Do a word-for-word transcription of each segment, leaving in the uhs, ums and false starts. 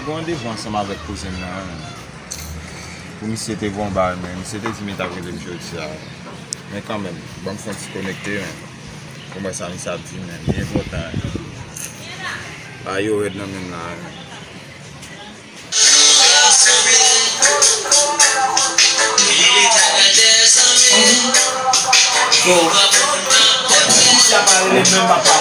Gen randevou ansanm avèk kouzen m nan, pou misye te voye yon bagay, men misye te di m li t ap rele m jodi a. Men kanmenm, ban m fè yon ti konekte, men. Pou m wè sa misye ap di m, men. Li enpòtan, men. Bagay yo rèd nan men m la, men. Misye ap rele menm papa.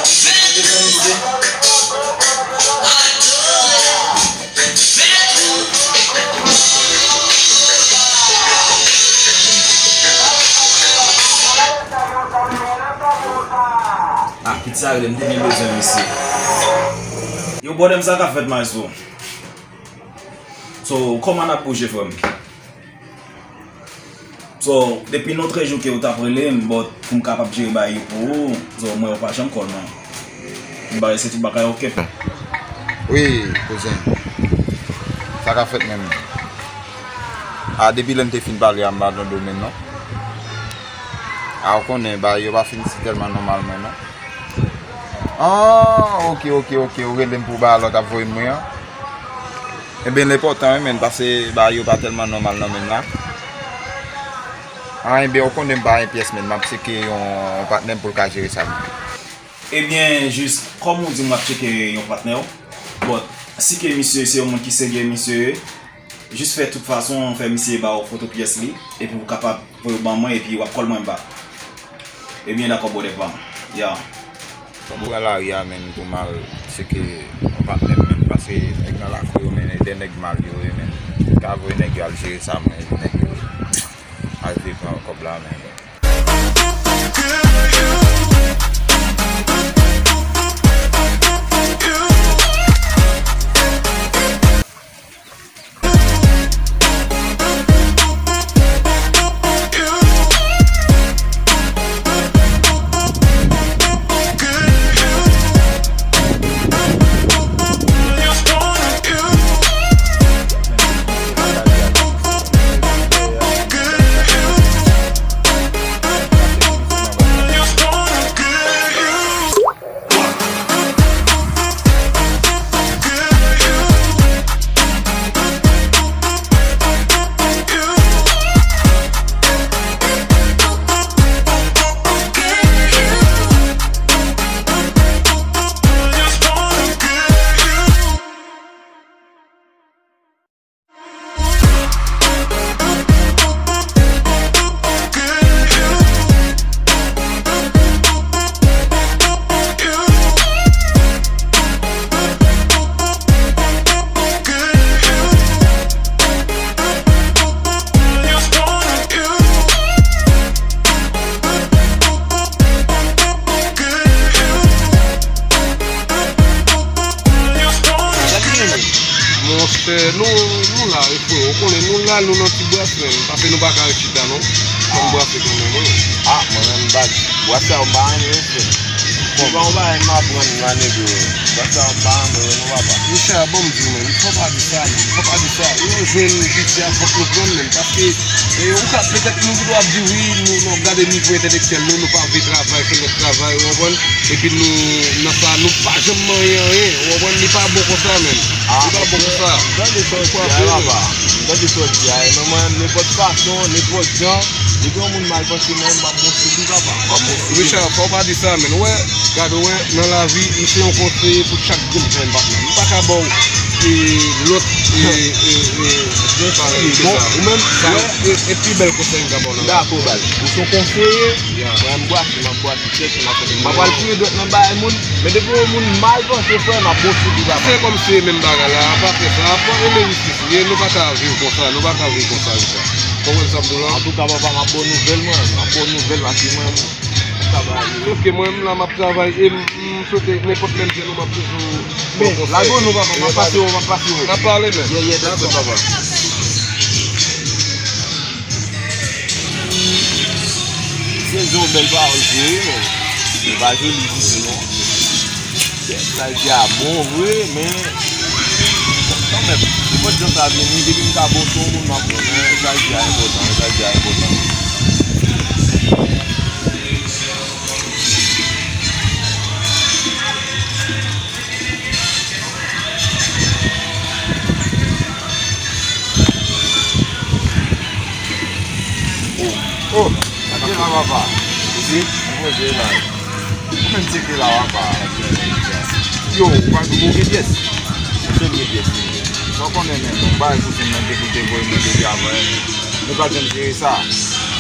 Ah, pitit sa rele m, m te byen bezwen misye. Yo, bòdè m, sa k ap fèt, maestro? So, kòman n ap bouje, frè m? So, depi nan trè jou ke ou t ap rele m, but pou m kapab jere bagay yo pou ou, so, mwen, ou pa janm call mwen. M ba se tout bagay ok. Wi, kouzen. Sa ka fèt menm. A, depi lè n te fin pale a, m pa nan domèn non. A, ou konnen, bagay yo pa fin si tèlman nòmalman non. Ah, ok, ok, ok, ou rele m pou bagay la w t ap voye m mwen an. Ebyen, l enpòtan, wi, men, paske bagay yo pa tèlman nòmal nan men m la. Ah, ebyen, ou konnen m pa gen pyès, men, m ap tcheke yon, yon patnè m pou l ka jere sa, men. Ebyen, jis, kòm ou di m w ap tcheke yon patnè w, but, si ke misye se yon moun ki serye, misye, jis fè tout fason, fè misye ba w foto pyès li, epi w kapab voye yo ban mwen, epi w ap call mwen back. Ebyen, dakò, bòdè pa m. Ya. Fò m pran lari a, men, pou m al tcheke yon patnè m, men, paske nèg nan lakou yo, men, e de nèg mal yo ye, men. M ka voye nèg yo al jere sa, mwen, epi nèg yo al veye pran kòb la, men. Monchè, nou, nou la, wi, frè. Ou konnen, nou la, nou nan ti bras, men. Paske nou pa ka ret chita, non. Fò n brase kanmenm, wi. Ah, mwen menm, baz, bras sa yo m pa renmen, wi, frè. Se pa yon bagay m aprann nan nèg yo, wi. Bras sa yo m pa renmen, wi, non, papa. Richard, ban m di w, men. Fò pa di sa, men. Fò pa di sa. Nou jwenn bidjè a, fòk nou pran l, men. Paske, e, ou ka, petèt, nou tou ap di, wi, nou, nou ap gade nivo entèlektyèl nou, nou pa vle travay, fè lòt travay, ou konprann? Epi nou, nan sa, nou pa janm manyen anyen. Ou konprann? Li pa bon konsa, menm. Li pa bon konsa. M tande sa w di a, papa. M tande sa w di a. E men mwen, nenpòt fason, nenpòt jan, depi yon moun mal panse mwen, m ap bon sou li, papa. M ap bon sou li. Richard, fò w pa di sa, menm. Ou wè, gade, ou wè, nan lavi, m se yon konseye pou chak grenn jèn patnè. M pa ka ba w, e, lòt, e, e, e, bagay ke sa. Ou menm, sa, e, e pi bèl konsèy m ka ba w nan lavi. Dakò, baz. Ou se yon konseye, mwen, m bwase, m ap bwase. Chèche m ap tande. M pa pral foure dwèt nan bay moun, men depi yon moun mal panse frè, m ap bon sou li, papa. Se kòmsi e menm bagay la, apa fè sa, apa e menm jistis li ye, nou pa ka viv konsa, nou pa ka viv konsa, Richard. Konprann sa m di w la? Antouka, papa, m ap bon nouvèl, mwen, m ap bon nouvèl, paske mwen, m ap travay. Sof ke mwen, m la, m ap travay, e m, m swete nenpòt lè m jwenn ou, m ap toujou ba w konsèy. Lage w non, papa, m ap pase w, m ap pase w. N ap pale, men. Yeah, yeah, dakò, papa. Se yon bèl pawòl vre, men li pa joli ditou, non. Sa l di a bon vre, men kanmenm, nenpòt jan sa vini, depi m ka bon sou yon moun, m ap bon, men sa l di a enpòtan, sa l di a enpòtan. Oh, tcheke la papa. Ou di? Mwen poze la. Ou menm tcheke la papa. Yo, ou pa ou gen pyès? Mwen gen pyès. Sa w konnen menm, non, m bay kouzin nan depi l te voye mwen depi avan. Nou pa t janm jere sa.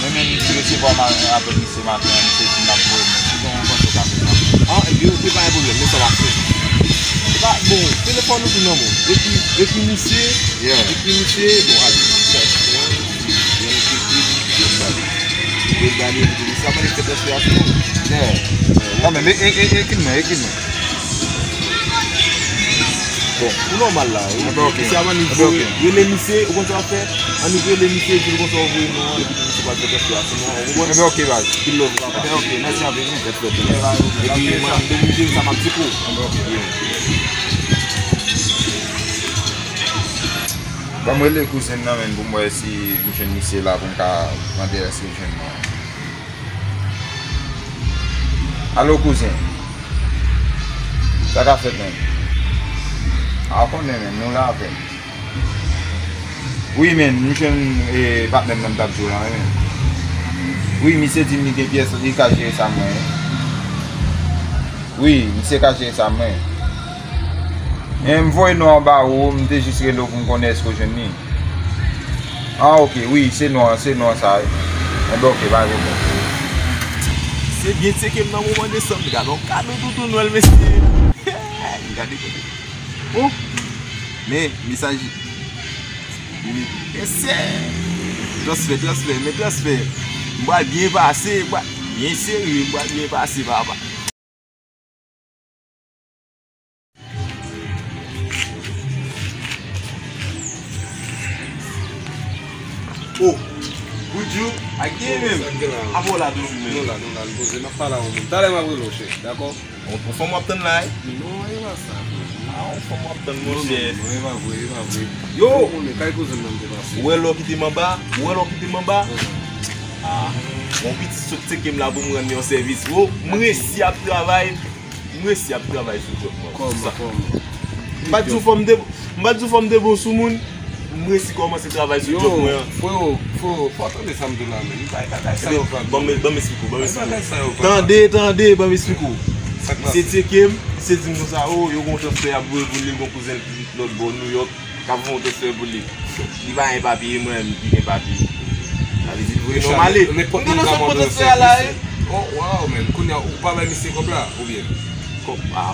Mwen menm m di resevwa ma apèl misye maten an, misye di l ap voye mwen. Ki jan w panse w ka fè sa? Ah, ebyen, ok, pa gen pwoblèm, men sa w ap fè. Se pa, bon, telefòn ou tou nan men w. Ekri, ekri misye, yeah, ekri misye, bon, ale. Yon ki, ki, ki, ki, ki, Ou gade, ou di, "Sa pa gen fèt espirasyon." Yeah. Kanmenm, e, e, e, ekri mwen, ekri mwen. Bon, ou nòmal la, wi. Anben, ok. Misye ap annik voye, rele misye, ou konn sa w ap fè? Annik rele misye, di l konsa w voye non an, epi misye pral fè espirasyon non an, ou konprann? Anben, ok, baz. Pil love, papa. Anben, ok, mèsi anpil, wi. Respè. Epi, man, depi m jere sa, m ap tcheke w. Anben, ok. Yeah. Ban m rele kouzen m nan, menn, pou m wè si m jwenn misye la, pou m ka mande èske l jwenn mwen. Alo, kouzen. Sa k ap fèt, menn? A, w konnen, menn, nou la avè m. Wi, menn, m jwenn, e, patnè m nan m t ap di w la, wi, menn. Wi, misye di m li gen pyès, li ka jere sa mwen. Wi, misye ka jere sa mwen. Men m voye non an ba ou, m te jis rele w pou m konnen èske w jwenn li. Ah, ok, wi, se non an, se non an sa, wi. Enben, ok, pa gen pwoblèm. Se byen tcheke m nan moman desanm, gade yon kado toutou Nwèl, mesye. Gade kote. Oh, men, mesaj. Mesye. Transfè, transfè, men transfè. M pral byen pase, m pral byen serye, m pral byen pase, papa. Oh, good you? Ak gen menm. Sa k gen la? Apa w la toujou menm? Nou la, nou la, nou poze, n ap pale a yon moun. Talè m ap rele w, chè, dakò? Yon, yon fanm w ap tann la, wi? Non, e pa sa, non. Ah, yon fanm w ap tann, monchè. Non, non, non, e pa vre, e pa vre. Yo! Ou konnen, kay kouzen m nan m te pase. Ou wè lè w kite m anba? Ou wè lè w kite m anba? Ah, yon pitit sot tcheke m la pou m rann li yon sèvis. Wo, m resi ap travay. M resi ap travay sou djòb mwen. Kòman, kòman? M pa t di w fò m te, m pa t di w fò m te bon sou moun. M resi kòmanse travay sou djòb mwen an. Yo, freo, freo, fò w tande sa m di w la, menn. M pa, pa, pa, sa yo pa. Ban m, ban m esplike w, ban m esplike w. Tande, tande, ban m esplike w. Misye tcheke m, misye di m konsa, oh, yo gen yon transfè y ap voye pou li, l gen yon kouzen l ki lòt bò New York. K ap voye yon transfè pou li. Li pa gen papye, e mwen menm ki gen papye. Sa vle di, voye non m ale. M te nan sant pou transfè a la, e. Oh, wow, man. Kounye a, ou pa bay misye kòb la, oubyen? Kòb, ah.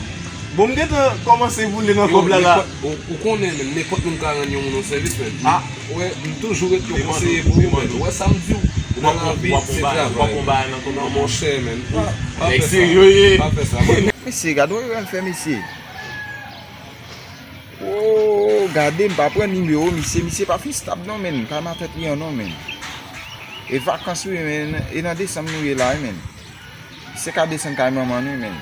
Bon, m gentan kòmanse boule nan kòb la, la. Yo, nenpòt, ou, ou konnen, man, nenpòt moun ka rann yon moun yon sèvis, man. Ah. Ou wè, m toujou ret yon konseye pou ou, man. Ou wè sa m di w? Nan lavi, se travay. Non, monchè, man. Pa, pa fè sa. Pa fè sa, man. Mesye, gade yon erè l fè, mesye. Oh, gade, m pa pran nimewo misye. Misye pa fin stab non, menn. M pa nan tèt li an non, menn. E vakans wi, menn. E nan desanm nou ye la wi, menn. Misye ka desann kay manman l wi, menn.